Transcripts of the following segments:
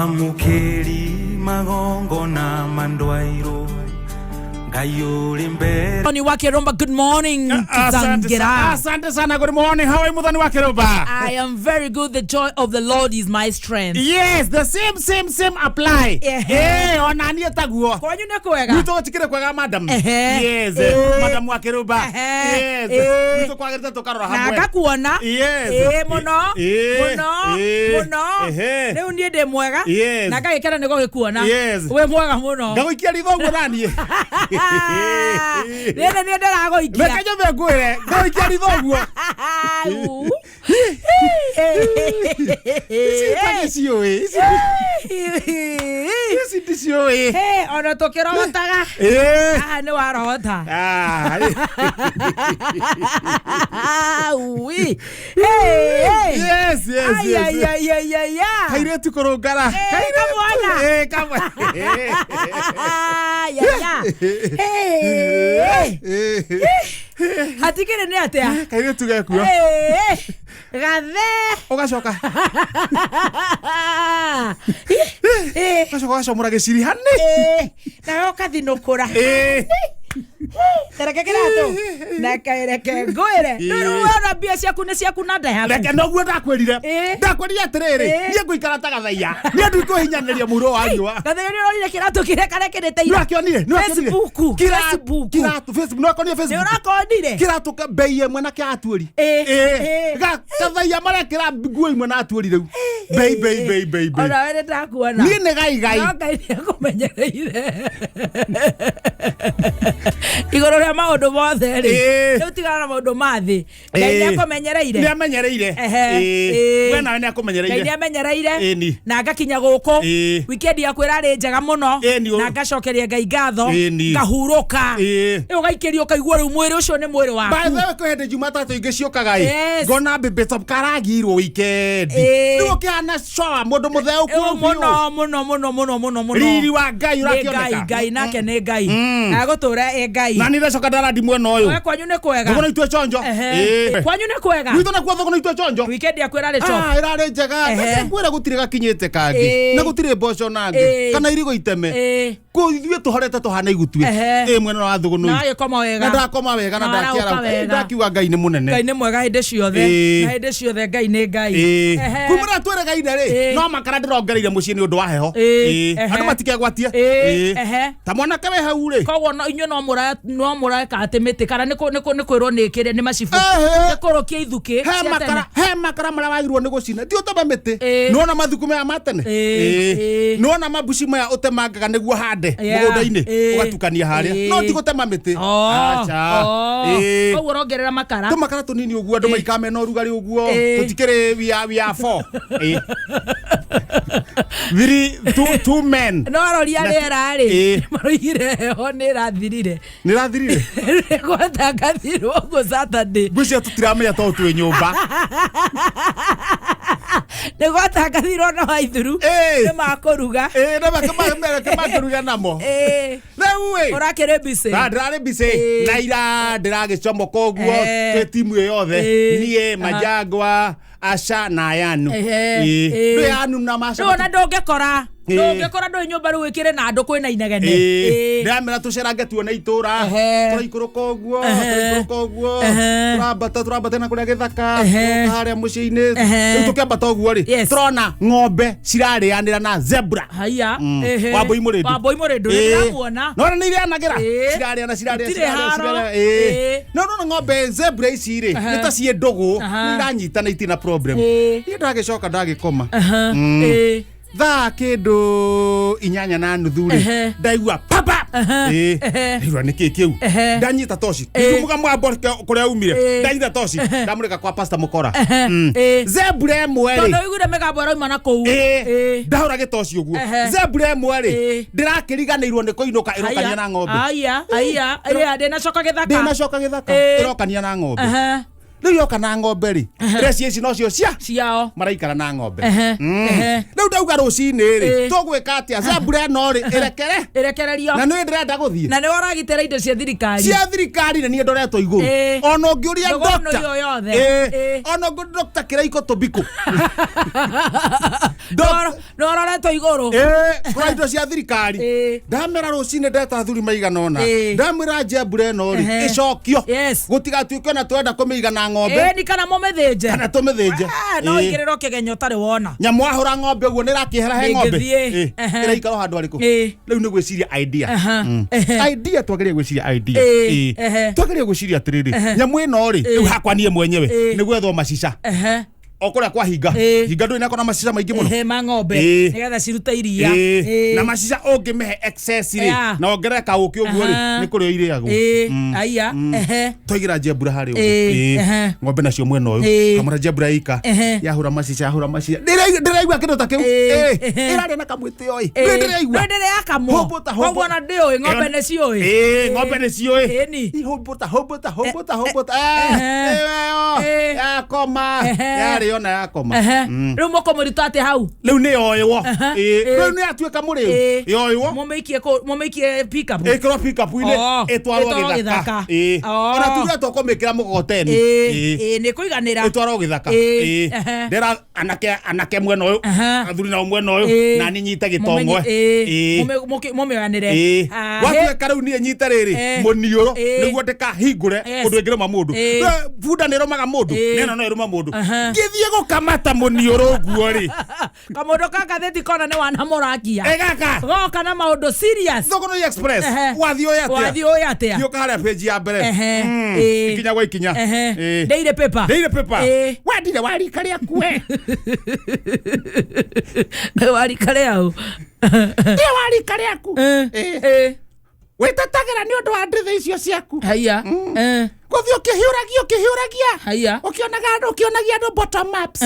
Mwamũkĩri magongona mandwairwo Ngai ũrĩ mbere Muthoni wa Kirumba, good morning. Asante sana, Kizangira. asante sana. Good morning. How are you, Muthoni wa Kirumba? I am very good. The joy of the Lord is my strength. Yes, the same same same apply. Ehe. Eh, ona niĩ taguo. Kwanyu nĩ kwega? Gwitũ gũtikĩrĩ kwega madam. Ehe. Yes, Eh. madam wa Kirumba. Ehe. Yes. Eh. Gwitũ kwagĩrĩte tũkarora Na hamwe. ngakuona. Yes. Ĩĩ mũno. Eh. Mũno. Eh. Mũno. Ehe. Rĩu niĩ ndĩ mwega. Yes. Na ngagĩkena nĩ gũgĩkuona. Yes. Wĩ mwega mũno. Ngagũikia ritho ũguo naniĩ. Rĩrĩ niĩ ndĩragũikia. Reke nyambe ngwĩre, ngagũikia ritho ũguo. Au. Ici itagĩciũĩ. Ici ici ndiciũĩ. Hey, ona tũkĩrogotaga. Eh. Haha nĩ warogota. Ah. Ui. Hey, hey. Yes, yes, Ai, yes. ai, ai, ai, ai, ai. Kairĩtu kũrũngara. Eh, kamwana. Eh, kamwana. Ai, ai, ai. Hey, hey. Hatikĩrĩ nĩ atĩa? Kairĩtu gekuo. Hey, hey. Gathe. Ũgacoka Eh, ũgacoka ũgacomora gĩciri hani. eh. Nawe ũkathinũkũra. Eh. Tereke kĩratũ. Na reke ngwĩre. Rĩu wona mbia ciaku nĩ ciaku na nda yaku. Reke noguo ndakwĩrire. Eh. Ndakwĩrire atĩrĩrĩ, Eh. niĩ ngũikara ta gathaiya. Niĩ ndikwĩhinyanĩria mũro wa riũa. Gathe nĩ ũrorire kĩratũ kĩrĩa karekĩrĩte ira. Nĩwakĩonire? Nĩwakĩonire? Facebook, Facebook. Kĩratũ Facebook. Nĩwakonire Nĩ Facebook? ũrakonire? Kĩratũ bei ĩmwe na kĩa atuĩri. Eh, Eh. eh. Gathaiya marekĩra nguo imwe na atuĩri rĩu. Bei bei bei bei bei. Ona we nĩ ndakuona. Niĩ nĩ gaigai. No Ngai nĩ akũmenyereire. Igũrũ rĩa maũndũ mothe rĩ. Eh. Rĩu tigana na maũndũ ma thĩ. Ngai nĩ akũmenyereire. Nĩ amenyereire. Ehe. Eh. Eh. We nawe nĩ Ngai nĩ akũmenyereire. amenyereire Ĩni. na ngakinya gũkũ Ĩĩ. weekend yakwa ĩrarĩ njega mũno Ĩni, na ngacokeria Ngai ngatho Ĩni. ngahurũka Ĩĩ. Rĩu ũgaikĩrio ũkaigua rĩu mwĩrĩ ũcio nĩ mwĩrĩ By waku the way, kwĩ hĩndĩ Jumatatũ ingĩ ciũkaga ĩ Yes. ngona mbĩmbĩ top karagirwo weekend Ĩĩ. rĩu ũkĩhana coa mũndũ mũtheũku Ĩũ mũno mũno mũno mũno mũno mũno riri wa Ngai Nĩ Ngai ũrakĩoneka Ngai nake nĩ Ngai agũtũra ĩ Ngai na nĩ ndacoka ndarandi mwena We ũyũ kwanyu nĩ kwega thũgũna itue chonjo Ehe. Ĩĩ. Kwanyu nĩ kwega gwitũ nakuo thũgũna itue chonjo weekend yaku ĩrarĩ top Ah, ĩrarĩ njega Ehe. Reke ngwĩre gũtirĩ gakinyĩte kangĩ Ĩĩ. na gũtirĩ mboco nangĩ Ĩĩ. kana irigũ iteme Ĩĩ. kũ ithuĩ tũhorete tũhana igutuĩ Ehe. ĩ mwena wa thũgũnũ Na wagĩkoma wega. na ndakoma wega na Na warahũka ndakiara wega. ndakiuga Ngai nĩ mũnene Ngai nĩ mwega hĩndĩ ciothe Ĩĩ. na hĩndĩ ciothe Ngai nĩ Ngai Ĩĩ. Ehe. kumĩra twĩregaine rĩ Ĩĩ. no makara ndĩrongereire mũciĩ nĩ ũndũ wa heho Ĩĩ. Ĩĩ. Ehe. andũ matikegwatie Ĩĩ. Ĩĩ. Ehe. ta mwanake wĩ hau rĩ koguo no inyuĩ no mũreka atĩ mĩtĩ kana nĩ kwĩrwo nĩ ĩkĩre nĩ macibũ Ehe. nĩ kũrũkia ithukĩ he cia tene. makara he makara marĩa wagirwo nĩ gũcina ti ũteme mĩtĩ Ĩĩ. nĩwona mathuku maya ma tene Ĩĩ. Ĩĩ. nĩwona mabuci maya ũtemangaga nĩguo hande Yeah. mũgũnda-inĩ Ĩĩ. ũgatukania harĩa Ĩĩ. no ti gũtema mĩtĩ Oh, Aca. oh. Ĩĩ. koguo ũrongerera makara tũmakara tũnini ũguo andũ maikame na ũrugarĩ ũguo Ĩĩ. tũtikĩrĩ we are four Ĩĩ. Three, two, two men no aroria Na- rĩera rĩ Ĩĩ. maroigire heho nĩ ĩrathirire nĩ rathirire gwatangathirwo ũguo Saturday ngwĩciria tũtiramenya tondũ twĩ nyũmba nĩ gwatangathirwo no aithuru Ĩĩ. nĩ makũruga Ĩĩ, na makĩruga namo Ĩĩ. rĩu ĩ ũrakĩrĩ busy na ndĩrarĩ busy Ĩĩ. na ira ndĩragĩcomoka ũguo Eh. twĩ timu ĩ yothe Ĩĩ. niĩ Aha. majangwa aca na ayanu Ehe. Ĩĩ. Ĩĩ. ndĩ anu na maca rĩu ona ndũngĩkora Ĩĩ. ndũngĩkora ndũrĩ nyũmba rĩu ĩkĩrĩ na andũ kwĩna inegene Ĩĩ. Ĩĩ. ndĩramera tũcerange tuone itũra Ehe. tũraikũrũka ũguo Ehe. tũraikũrũka ũguo Ehe. tũrambata tũrambata na kũrĩa gĩthaka Ehe. tũroka harĩa mũciĩ-inĩ Ehe. rĩu tũkĩambata ũguo rĩ Yes. tũrona ng'ombe cirarĩanĩra na zebra haiya ehe. Wambũi Mũrĩndũ. Wambũi Mũrĩndũ nĩ ndĩramuona nona nä ireanagä ra Ĩĩ. cirarĩana cirarĩa Itirĩ cirarĩa, haro. cirarĩa, ĩĩ. Ĩĩ. no nona ng'ombe zebra ici rĩ Aha. nä ta ciä ndågå Aha. nä iranyitana itirĩ na problem Ĩĩ. niä ndagä coka ndagä koma Aha. Ĩĩ. thaa kä ndå inyanya na nuthu rĩ Ehe. ndaigua papa Aha. Ĩĩ. Ehe. ndaigua nä kä kä u Ehe. ndanyita toci Ĩĩ. ndumuga mwambo kå rä a umire Ĩĩ. ndanyita toci ndamå rä ka kwa pasta må kora Ehe. Ĩĩ. zebra ĩmwe rĩ tondũ ũiguire mĩgambo ĩrauma na kũu Ĩĩ. Ĩĩ. ndahå gä toci å guo Ehe. zebra ĩmwe rĩ Ĩĩ. ndĩrakĩ riganä irwo nä kå inå ka ä rokania na ng'ombe Aya, aya, aya, ndĩnacoka gĩthaka. ndĩnacoka gĩthaka Ĩĩ. ĩrokania na ng'ombe Ehe. rĩu yoka na ng'ombe rĩ reci ici nocio cia Ciao. maraikara na ng'ombe Ehe, ehe. rĩu ndauga rũcinĩ rĩ Ĩĩ. tũgwĩka atĩa zebra ĩno rĩ ĩrekere Ĩrekererio. na nĩ ndĩrenda gũthiĩ Na nĩ ũragitĩra indo cia thirikari. cia thirikari na niĩ ndoretwo igũrũ Ĩĩ. ona ũngĩũria Ndũgũrũ doctor ĩyo yothe. Ĩĩ. Ĩĩ. ona ũngĩũria doctor kĩraiko tũbikũ Nororetwo igũrũ. Kũra indo cia thirikari. Ndamera rũcinĩ ndeta athuri maigana ũna. Ndamwĩra nje mbura ĩno rĩ ĩcokio. Gũtigatuĩke ona twenda kũmĩiga na ng'ombe. Ĩni kana mũmĩthĩnje. Kana tũmĩthĩnje. No igĩrĩrwo kĩgenyo ũtarĩ wona. Nyamũ wahũra ng'ombe ũguo nĩ ĩrakĩehera he ng'ombe. Ndĩngĩthiĩ. Ĩraikara o handũ harĩkũ? Rĩu nĩ gwĩciria idea. Idea twagĩrĩire gwĩciria idea. Twagĩrĩire gwĩciria atĩrĩrĩ, nyamũ ĩno rĩ, rĩu hakwa niĩ mwenyewe nĩ gwethwo macica. O kũrĩa kwa hinga. Hinga ndũrĩ nakona macica maingĩ mũno. Ehe, ma ng'ombe. Nĩgetha cirute iria. Na macica ũngĩmĩhe excess rĩ, na wongerere kaũkĩ ũguo rĩ, nĩ kũrĩo irĩagwo. Aya. Twaigĩra njembura harĩa ũguo. Ng'ombe nacio mwena ũyũ. Kamũra njembura ika. Yahũra macica, yahũra macica. Ndĩraigua kĩndũ ta kĩu. Ĩrarĩa na kamwĩtĩo ĩ. Ndĩraigua. Ndĩrĩ yakamwo. Hũmbũta, hũmbũta. Koguo ona ndĩũĩ ng'ombe nĩ ciũĩ. Ng'ombe nĩ ciũĩ. Ĩni. Ihũmbũta, hũmbũta, hũmbũta, hũmbũta. Ĩyo. Yakoma. Yarĩo na yakoma. Rĩu mũkũmũruta atĩa hau? Rĩu nĩ yoĩwo. Rĩu nĩ yatuĩka mũrĩu. Yoĩwo. Mũmĩikie mũmĩikie pickup. Ĩkĩrwo pickup-inĩ ĩtwarwo Ĩtwarwo gĩthaka. gĩthaka. Ona tuge tũkũmĩkĩra mũgogoteni. Nĩ kũiganĩra. Ĩtwarwo gĩthaka. Ndĩra anake mwena ũyũ, athuri nao mwena ũyũ, na niĩ nyite gĩtong'oe. Mũmĩoyanĩre. Gwatuĩka rĩu niĩ nyite rĩrĩ mũniũrũ nĩguo ndĩkahingũre ũndũ ĩngĩrũma mũndũ. Bunda nĩ ĩrũmaga mũndũ, na ĩno no ĩrũma mũndũ. Ngĩthiĩ gũkamata mũniũrũ ũguo rĩ. Kamũndũ ka ngathĩti kona nĩ wana mũrakia. Ĩ gaka. Goka na maũndũ serious. Thũgũnũi Express. Wathiĩ ũĩ atĩa? Wathiĩ ũĩ atĩa? Thiũka harĩa page ya mbere. Ikinya gwa ikinya. Daily paper. Daily paper. Wendire wa rika rĩaku we. Warika rĩau. Ndiĩ wa rika rĩaku. Wĩtetagĩra nĩ ũndũ wa ndĩthĩ icio ciaku. Haiya. Gũthiĩ ũkĩhiũragia ũkĩhiũragia. Haiya. Ũkĩonaga andũ ũkĩonagia andũ bottom ups.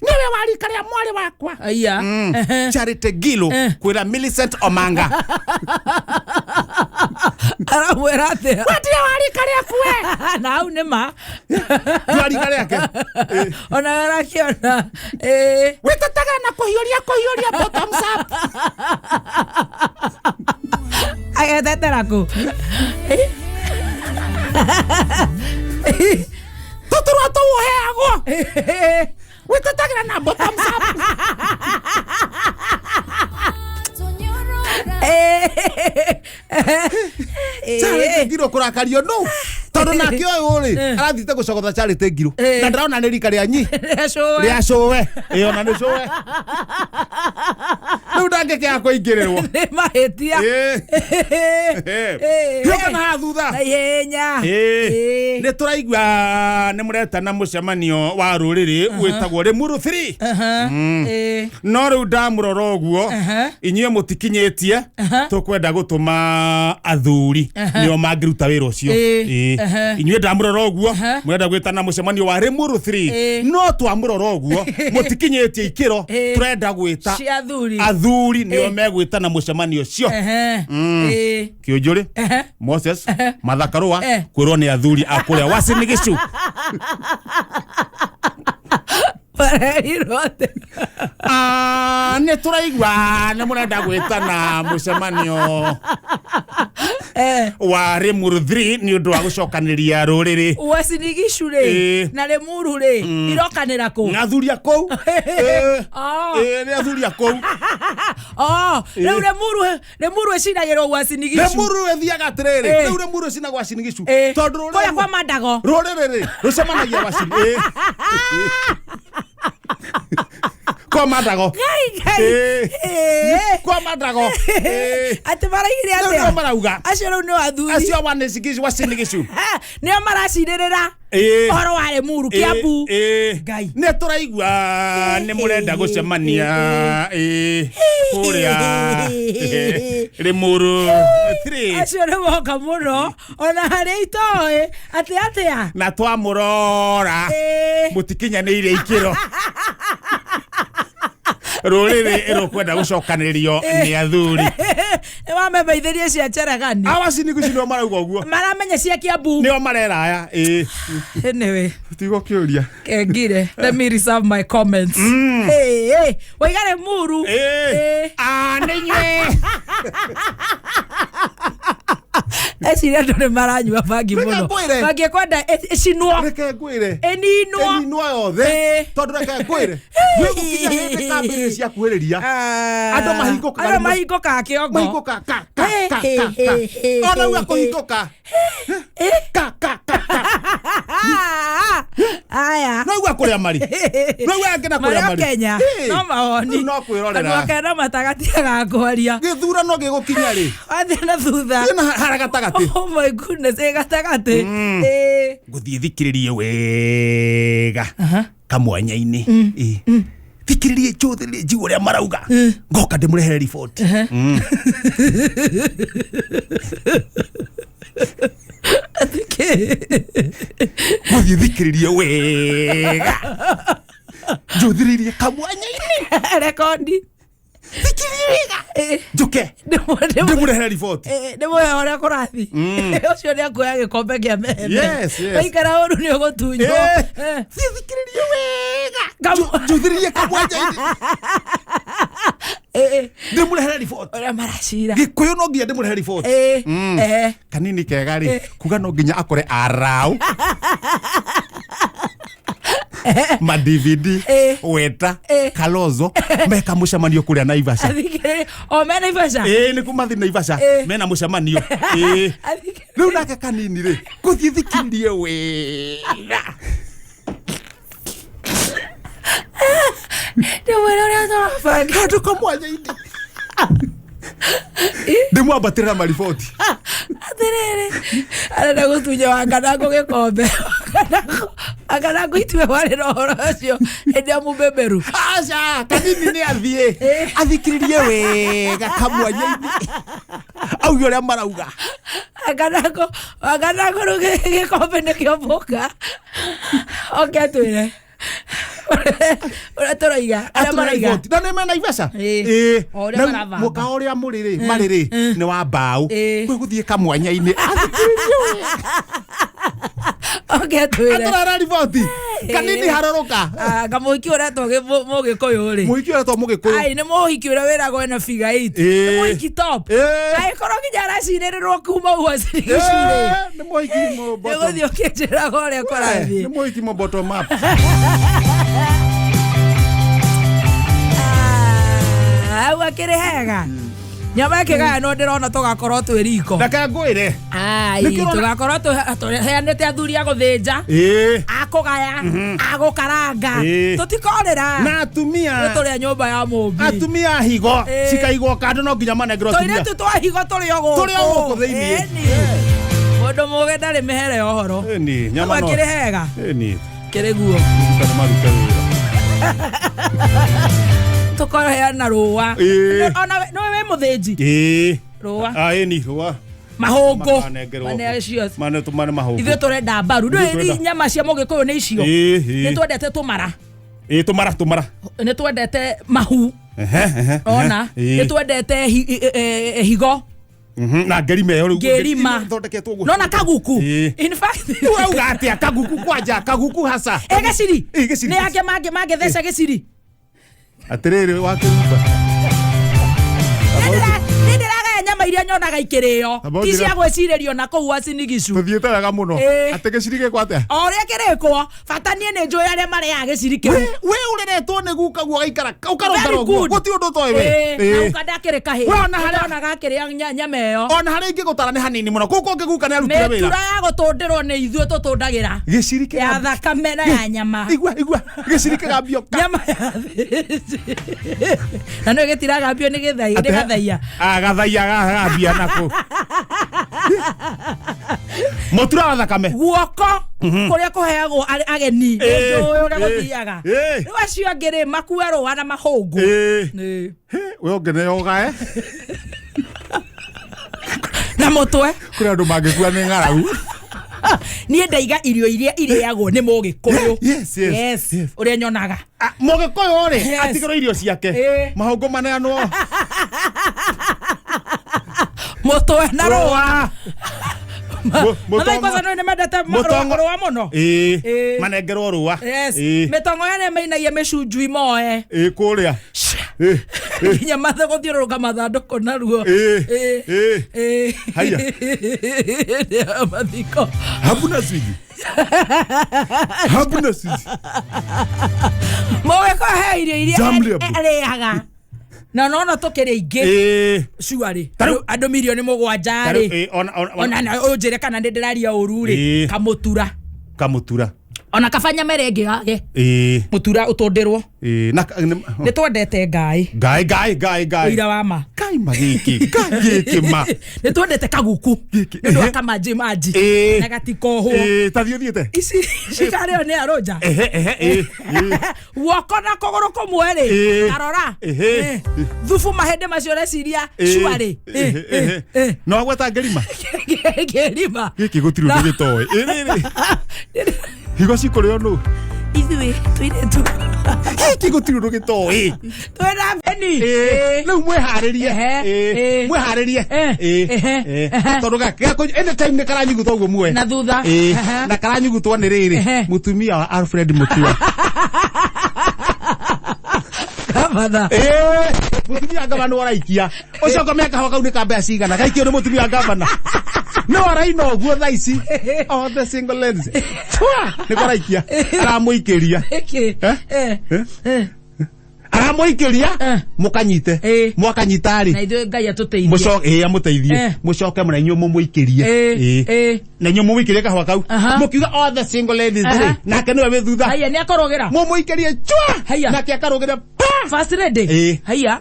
Nĩwe wa rika rĩa mwarĩ wakwa. Haiya. Charity Ngilu kwĩra Millicent Omanga. Aramwĩra atĩa? Wendire wa rika rĩaku we. Na hau nĩ ma. Wa rika rĩake. Ona arakĩona. Wĩtetagĩra na kũhiũria kũhiũria bottoms up. Agetetera kũ? Tũtũrwa tũu ũheagwo. Wĩtetagĩra na bottoms up. Charity Ngilu kũrakario nũ? Tondũ nake ũyũ rĩ, arathiĩte gũcogotha Charity Ngilu. Na ndĩrona nĩ rika rĩa nyi. Rĩa cũwe. Rĩa cũwe. Ona nĩ cũwe. Rĩu ndangĩkĩaga kũingĩrĩrwo. Nĩ mahĩtia. Hiũka na haha thutha. Na ihenya. Nĩ tũraigua nĩ mũretana mũcemanio wa rũrĩrĩ wĩtagwo Rĩmuru 3. No rĩu ndamũrora ũguo, inyuĩ mũtikinyĩtie, tũkwenda gũtũma athuri nĩo mangĩruta wĩra ũcio. Inyuĩ ndamũrora ũguo, mũrenda gwĩtana mũcemanio wa Rĩmuru 3. No twamũrora ũguo, mũtikinyĩtie ikĩro, tũrenda gwĩta Cia athuri. athuri nĩo megwĩtana mũcemanio ũcio. Kĩũnjũrĩ, Moses, Martha Karũa, kwĩrwo nĩ athuri a kũrĩa Uasin Gishu. Marerirwo atĩa? Nĩ tũraigua nĩ mũrenda gwĩtana mũcemanio wa Rĩmuru 3 nĩ ũndũ wa gũcokanĩria rũrĩrĩ. Uasin Gishu rĩ na Rĩmuru rĩ irokanĩra kũ? Athuri a kũu. Nĩ athuri a kũu. Rĩu Rĩmuru ĩcinagĩrwo Uasin Gishu. Rĩmuru ĩthiaga atĩrĩrĩ, rĩu Rĩmuru ĩcinagwo Uasin Gishu. Tondũ rũrĩrĩ Kũrĩa kwa Mandago. Rũrĩrĩ rĩ rũcemanagia Uasin. Kwa Mandago. Ngai Ngai. Kwa Mandago. Atĩ maraigire Rĩu atĩa? nĩo marauga. Acio rĩu nĩo athuri. Acio wa Uasin Gishu. Nĩo maracirĩrĩra ũhoro wa Rĩmuru Kĩambu. Ngai. Nĩ tũraigua nĩ mũrenda gũcemania kũrĩa Rĩmuru 3. Acio nĩ moka mũno ona harĩa itoĩ atĩ atĩa. Na twamũrora mũtikinyanĩire ikĩro. Rũrĩrĩ rũkwenda gũcokanĩrĩrio nĩ athuri. Nĩ wamemeithĩrie cia Cheragani. Uasin Gishu nĩo marauga ũguo. Maramenya cia Kiambu. Nĩo mareraya. Anyway. Tigo kĩũria. Kengire, let me reserve my comments. Hey, hey, waiga Rĩmuru. Nĩ inyuĩ. Eciria andũ nĩ maranyua bangi Reke mũno. ngwĩre. Mangĩkwenda ĩcinwo. Reke ngwĩre. Ĩninwo. Ĩninwo yothe. Ĩĩ. Tondũ reke ngwĩre, gwĩgũkinya hĩndĩ kambĩrĩria ciakuhĩrĩria, andũ mahingũkaga. Andũ mahingũkaga kĩongo. Mahingũka ka ka ka ka ka, ona uga kũhingũka ka ka ka ka. Aya. No uga kũrĩa mari, no uga angĩ na kũrĩa Marĩ o mari. Kenya. Ĩĩ. No mawoni. Rĩu no kwĩrorera. Kanua kena matagatigaga kwaria. Gĩthurano gĩgũkinya rĩ? Wathiĩ na thutha. Ĩna hara gatagatĩ. Oh my goodness, ĩ gatagatĩ. Ĩ. Ngũthiĩ thikĩrĩrie wega kamwanya-inĩ. Ĩ. Thikĩrĩrie, njũthĩrĩrie, njigue ũrĩa marauga, ngoka ndĩmũrehere riboti. Ngũthiĩ thikĩrĩrie wega, njũthĩrĩrie kamwanya-inĩ. Rekondi. Thikĩrĩrie wega, njũke ndĩmũrehere riboti. Nĩmũhe ũrĩa kũrathi ũcio nĩ akuoya gĩkombe kĩa meheme. Yes. Waikara ũru nĩ ũgũtunywo. Thiĩ thikĩrĩrie wega, njũthĩrĩrie kamwanya-inĩ, ndĩmũrehere riboti. Ũrĩa maracira. Gĩkũyũ no nginya ndĩmũrehere riboti. Kanini kega rĩ, kuga no nginya akore arau ma DVD, Weta, Kalonzo meka mũcemanio kũrĩa Naivasha. Athikĩrĩrie o me Naivasha. Ĩĩ, nĩ kuma thi Naivasha. Mena mũcemanio, ĩĩ. Rĩu nake kanini rĩ, ngũthiĩ thikĩrĩrie wega. Ndĩmwĩre ũrĩa tũrabanga. Handũ kamwanya-inĩ ndĩmwambatĩrĩra mariboti. Atĩrĩrĩ, arenda gũtunya Wakanangũ gĩkombe. Wakanangũ itue warĩ na ũhoro ũcio hĩndĩ ya mũbeberu. Aca, kanini nĩ athiĩ athikĩrĩrie wega kamwanya-inĩ, auge ũrĩa marauga. Wakanangũ, Wakanangũ rĩu gĩkombe nĩkĩo mbũka oke atwĩre ũrĩa tũroiga, arĩa marauga. Riboti na nĩ mena Naivasha. Ĩĩ. Ĩĩ. O ũrĩa Na marabanga. mũkawa ũrĩa mũrĩ rĩ, marĩ rĩ, nĩ wa mbaũ. Kwĩ gũthiĩ kamwanya-inĩ athikĩrĩrie wega. Oke atwĩre. Atũrara riboti kanini harũrũka. Kamũhiki ũretwo mũgĩkũyũ rĩ. Mũhiki ũretwo mũgĩkũyũ. Ai, nĩ mũhiki ũrĩa wĩragwo ena figure eight. Nĩ mũhiki top. Angĩkorwo nginya aracirĩrĩrwo kuma Uasin Gishu rĩ. Ĩĩ, nĩ mũhiki mũ Nĩ bottom. gũthiĩ ũkĩnjĩraga ũrĩa kũrathiĩ. Nĩ mũhiki mũ bottom up. Ah, hau akĩrĩ hega, nyama ĩkĩgayanwo ndĩrona tũgakorwo twĩ riko. Reke ngwĩre. Ai, Nĩkĩo tũgakorwo tũheanĩte athuri a gũthĩnja, a kũgaya, a gũkaranga. Tũtikorĩra. Na atumia. Nĩ tũrĩ a nyũmba ya mũmbi. Atumia a higo cikaigwo kando, no nginya manengerwo atumia. Tũirĩtu twa higo tũrĩ o gũkũ. Tũrĩ o gũkũ thĩiniĩ. Ĩni. Mũndũ mũgĩ ndarĩ mĩhere ya ũhoro. Ĩni, nyama Hau no. akĩrĩ hega. Ĩni. Kĩrĩ guo. Kana marute wĩra. Tũkoheana rũa. Ona nĩwe wĩ mũthĩnji. Ĩĩ. Rũa. Ah, ĩni, rũa. Mahũngũ. Makanengerwo. Mane acio. Mane tũmane mahũngũ. Ithuĩ tũrenda mbaru. Ithuĩ Ndũĩ nyama cia mũgĩkũyũ nĩ icio. Ĩĩ. Nĩ twendete tũmara. Ĩĩ, tũmara tũmara. Nĩ twendete mahu. Ehe, ehe, Ona. ehe. Nĩ twendete higo. Na ngerima ĩyo rĩu. Ngerima. Ĩthondeketwo ũguo. Nona kaguku. Ĩĩ. In fact. Ũrauga atĩa kaguku kwanja, kaguku haca. Ĩ gĩciri. Ĩ, gĩciri. Nĩ ake mangĩtheca gĩciri. Atĩrĩrĩ wakĩrumba. Nĩ ndĩragaya nyama iria nyonaga ikĩrĩo. Amba Ti ũnjĩre- cia gwĩcirĩrio na kũu Uasin Gishu. Tũthiĩte wega mũno. Atĩ gĩciri gĩkwo atĩa? O ũrĩa kĩrĩkwo, bata niĩ nĩ njũĩ arĩa marĩaga gĩciri kĩu. We ũreretwo nĩ guka guo ũgaikara ũkarũngarwo Very ũguo. good. Gũtirĩ ũndũ ũtoĩ we. Ĩĩ, na guka ndakĩrĩ kahĩĩ. We ona harĩa- Ndonaga akĩrĩa nyama ĩyo. Ona harĩa ingĩgũtara nĩ hanini mũno. Kũu kũngĩ guka nĩ arutire wĩra. Mĩtura ya gũtũndĩrwo nĩ ithuĩ tũtũndagĩra. Gĩciri Ya kĩgambio. thakame na ya nyama. Igua igua gĩciri kĩgambio ka. Nyama ya thĩnji. Na nĩ gĩtiragambio nĩ gĩthai- nĩ gathaia. Ah, gathaia gagambia nako. Mũtura wa thakame. Guoko kũrĩa kũheagwo ageni. Nĩ njũĩ ũrĩa gũthiaga. Rĩu acio angĩ rĩ makue rũa na mahũngũ. Ĩĩ. We ũngĩ ũgae. Na mũtwe. Kũrĩ andũ mangĩkua nĩ ng'aragu. Niĩ ndaiga irio iria irĩagwo nĩ mũgĩkũyũ. Yes, yes, Yes. yes. Ũrĩa nyonaga. Ah, mũgĩkũyũ rĩ, atigĩrwo irio ciake. Mahũngũ maneanwo. Mũtwe na rũa. Rũa. Mathai kwanza nĩ mendete rũa mũno. Ĩĩ. Ĩĩ. Manengerwo rũa. Yes. Ĩĩ. Mĩtongo ya arĩa mainagia mĩcunjui moe. Ĩĩ, kũrĩa. Sha. Nginya matha gũthiũrũrũka mathandũkũ naruo. Haya. Hĩndĩ ya mathiko. Hamuna swiji, hamuna swiji. Mũgĩkũyũ he irio iria Jamli abu. arĩaga na nona tũkĩrĩ aingĩ cuarĩ andũ 7 milioni rĩ, ona na ũnjĩre kana nĩ ndĩraria ũru rĩ. Kamũtura. Kamutura. Ona kaba nyamere ĩngĩ yage mũtura ũtũndĩrwo. Na Nĩ twendete Ngai. Ngai, Ngai, Ngai, Ngai. Ũira wa ma. Ngai ma gĩkĩ, Ngai gĩkĩ ma. Nĩ twendete kaguku Gĩkĩ, nĩ ũndũ wa ehe. kamanji manji na gatikohwo. Ta thiĩ ũthiĩte. Ici cikarĩo nĩ arũnja. Ehe ehe ĩĩ ĩĩ. Guoko na kũgũrũ kũmwe rĩ, tarora. Thubu mahĩndĩ macio ũreciria cuarĩ. Ehe, ehe. No agweta ngerima. Kĩrima. Gĩkĩ gũtirĩ ũndũ gĩtoĩ. Ĩ, rĩrĩ higo cikũrĩo nũ? Ithuĩ tũirĩtu. Gĩkĩ gũtirĩ ũndũ gĩtoĩ. Twĩna beni. Rĩu mwĩharĩrie. Mwĩharĩrie. Tondũ anytime nĩ karanyugutwo ũguo muoe. Na thutha. Na karanyugutwo nĩ rĩrĩ mũtumia wa Alfred Mutua. Gavana. Mũtumia wa gavana araikia ũcio ngomea kahũa kau nĩ ka mbeca cigana gaikio nĩ mũtumia wa gavana no araina ũguo thaa ici, "All the single ladies", Twa! Nĩ araikia aramũikĩria. Ĩkĩ? Eh? Eh? Aramũikĩria. Mũkanyite. Mwakanyita Na rĩ, ithuĩ Ngai atũteithie. mũcoke amũteithie. Mũcoke na inyuĩ mũmũikĩrie. Na inyuĩ mũmũikĩrie kahũa kau mũkiuga, "All the single ladies" rĩ, nake nĩwe wĩ thutha. Haya, nĩ akorogera. Mũmũikĩrie chwa. Haya. Nake akarũgĩra pa. First lady. Haya.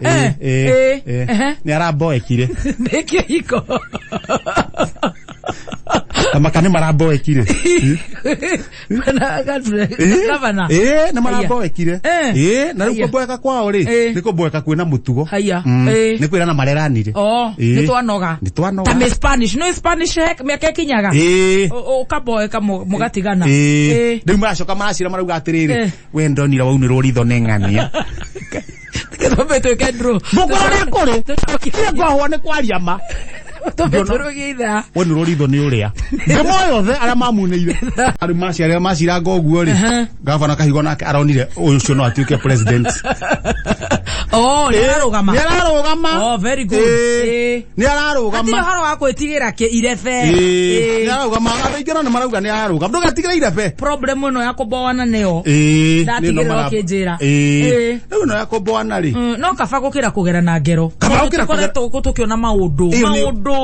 Nĩ aramboekire. Nĩ kĩhiko. Maka nĩ maramboekire. Gavana. Nĩ maramboekire. Na rĩu Haya. kũmboeka kwao rĩ, nĩ kũmboeka kwĩna mũtugo. Haya. Nĩ kwĩrana mareranire. Oh, nĩ twanoga. Nĩ twanoga. Ta Miss Spanish, no Spanish he mĩaka ĩkinyaga. Ũkamboeka mũgatigana. Rĩu maracoka maracira marauga atĩrĩrĩ, we ndonire waunĩrwo ritho nĩ ng'ania. Tũmbe twĩke draw. Mũkũrũ ũrĩa kũrĩ Tũcokie. niĩ ngwahwo nĩ kwaria ma. Tũmbe tũrũgie ithaa. Waunĩrwo ritho nĩ ũrĩa ndĩmoĩ othe arĩa mamunĩire arĩ maciarĩa maciranga ũguo rĩ, gavana Kahigo nake aronire ũyũ ũcio no atuĩke president. Oh, nĩ ararũgama. Nĩ ararũgama. Oh, very good. Nĩ ararũgama. Hatirĩ ũhoro wa gwĩtigĩra kĩ irebe. Nĩ ararũgama, andũ aingĩ no nĩ marauga nĩ ararũgama, ndũgatigĩre irebe. Problem ĩno ya kũmboana nĩyo. Ndatigĩrĩra ũkĩnjĩra. Rĩu ĩno ya kũmboana rĩ, No kaba gũkĩra kũgera na ngero. Kaba gũkĩra kũgera- Tũkoretwo tũkĩona maũndũ. Ĩyo nĩ- Maũndũ.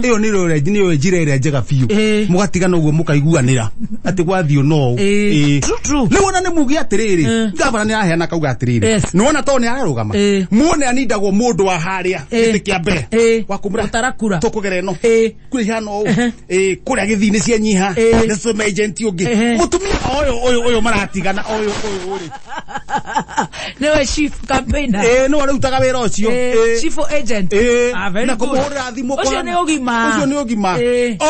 Ĩyo nĩyo njĩra ĩrĩa njega biũ. Mũgatigana ũguo mũkaiguanĩra atĩ gwathiĩ no ũũ. True, true. Rĩu ona nĩ muge atĩrĩrĩ, gavana nĩ araheana kauga atĩrĩrĩ, nĩwona tondũ nĩ ararũgama, muone anindagwo mũndũ wa harĩa gĩtĩ kĩa mbere wa kumũra Ũtarakura. tũkũgera ĩno kũrĩa ihana ũũ, kũrĩa gĩthii nĩ cianyiha, nĩ tũme agent ũngĩ. Mũtumia ũyũ ũyũ ũyũ maratigana ũyũ ũyũ rĩ, Nĩwe chief campaigner. Nĩwe ũrutaga wĩra ũcio. Chief agent. Ah, very Na good. kũmũhũrĩra thimũ. Ũcio nĩ ũgima. Ũcio nĩ ũgima.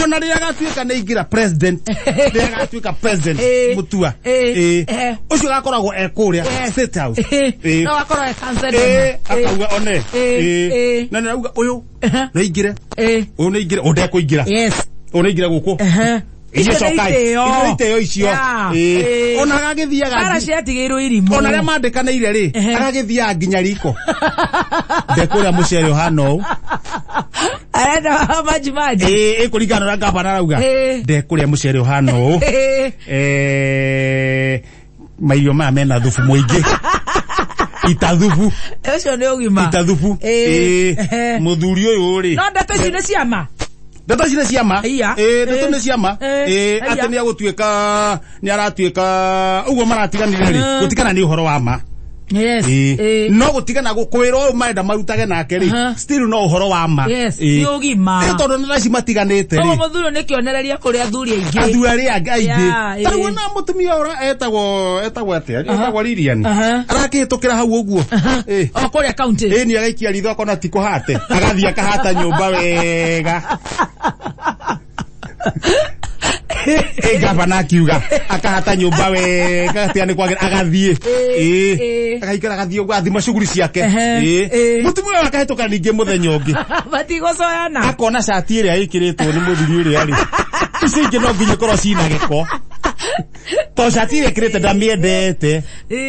Ona rĩrĩa agatuĩka nĩ aingĩra president, rĩrĩa agatuĩka president Mutua, ũcio agakoragwo e kũrĩa State House. No akorwo e cancelled. Akauga one na nĩ arauga ũyũ nĩ aingĩre, ũyũ nĩ aingĩre, ũyũ ndekũingĩra, ũyũ nĩ aingĩre gũkũ. Inyuĩ Icio nĩ cokai. itĩo. Icio nĩ itĩo icio. Yeah. Ona agagĩthiaga Bara ciatigĩirwo irimũ. Ona arĩa mandĩkanĩire rĩ, agagĩthiaga nginya riko, ndekũrĩa mũcere ũhana ũũ. Arenda maji maji. Ĩkũringana na ũrĩa gavana arauga, ndekũrĩa mũcere ũhana ũũ. Mairio maya mena thubu mũingĩ, ita thubu. Ũcio nĩ ũgima. Ita thubu. Mũthuri ũyũ rĩ, No ndeto ici nĩ ciama. Ndeto ici nĩ ciama. Iya. Ndeto nĩ ciama. Iya. Atĩ nĩ agũtuĩka nĩ aratuĩka ũguo maratiganire rĩ, gũtigana nĩ ũhoro wa ma. No gũtigana kwĩra ũyũ marenda marutage nake rĩ, still no ũhoro wa ma. Yes, nĩ ũgima. Tondũ nĩ thaa ici matiganĩte Koguo rĩ, mũthuri ũyũ nĩ kĩonereria kũrĩ athuri aingĩ. Athuri arĩa angĩ aingĩ. Yeah, Ta rĩu ona mũtumia ũrĩa etagwo atĩa, etagwo Lilian, Aha. arakĩhĩtũkĩra hau ũguo. O kũrĩa county. Nĩ agaikia ritho akona ti kũhate, agathiĩ akahata nyũmba wega. Gavana akiuga akahata nyũmba wega atia nĩ kwagĩra, agathiĩ. Agaikara agathiĩ ũguo athima shughuli ciake. Mũtumia ũyũ akahĩtũka ningĩ mũthenya ũngĩ, Matigũcoyana. Akona cati ĩrĩa ĩkĩrĩtwo nĩ mũthuri ũrĩa rĩ, icio ingĩ no nginya ikorwo cina gĩko. To cati ĩkĩrĩte ndamĩendete.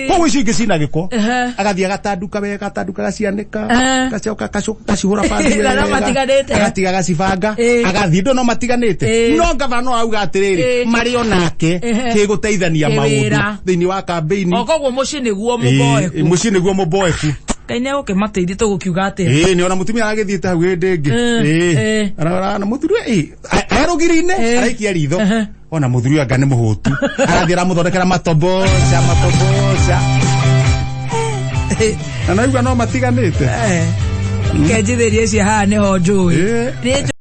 Koguo icio ingĩ cina gĩko. Agathiĩ agatanduka wega, agatanduka agacianĩka, gacoka gacihũra bathi Na no wega, matiganĩte. Agatiga agacibanga, agathiĩ ndo no matiganĩte. No gavana no auga atĩrĩrĩ, marĩ onake kĩgũteithania maũndũ Kĩwĩra. thĩinĩ wa kambĩini. O koguo mũciĩ nĩguo mũboeku. Mũciĩ nĩguo mũboeku. Ngai nĩegũkĩmateithia tũgũkiuga atĩa. Ĩĩ nĩ ona mũtumia aragĩthiĩte hau hĩndĩ ĩngĩ. Ĩĩ. Arora mũthuri ĩ erũgiri-inĩ araikia ritho. Ona mũthuri anga nĩ mũhũtu. Arathiĩ aramũthondekera matoboca matoboca. Na naigua no matiganĩte. Kenjithĩrie icio haha nĩho njũĩ. Nĩ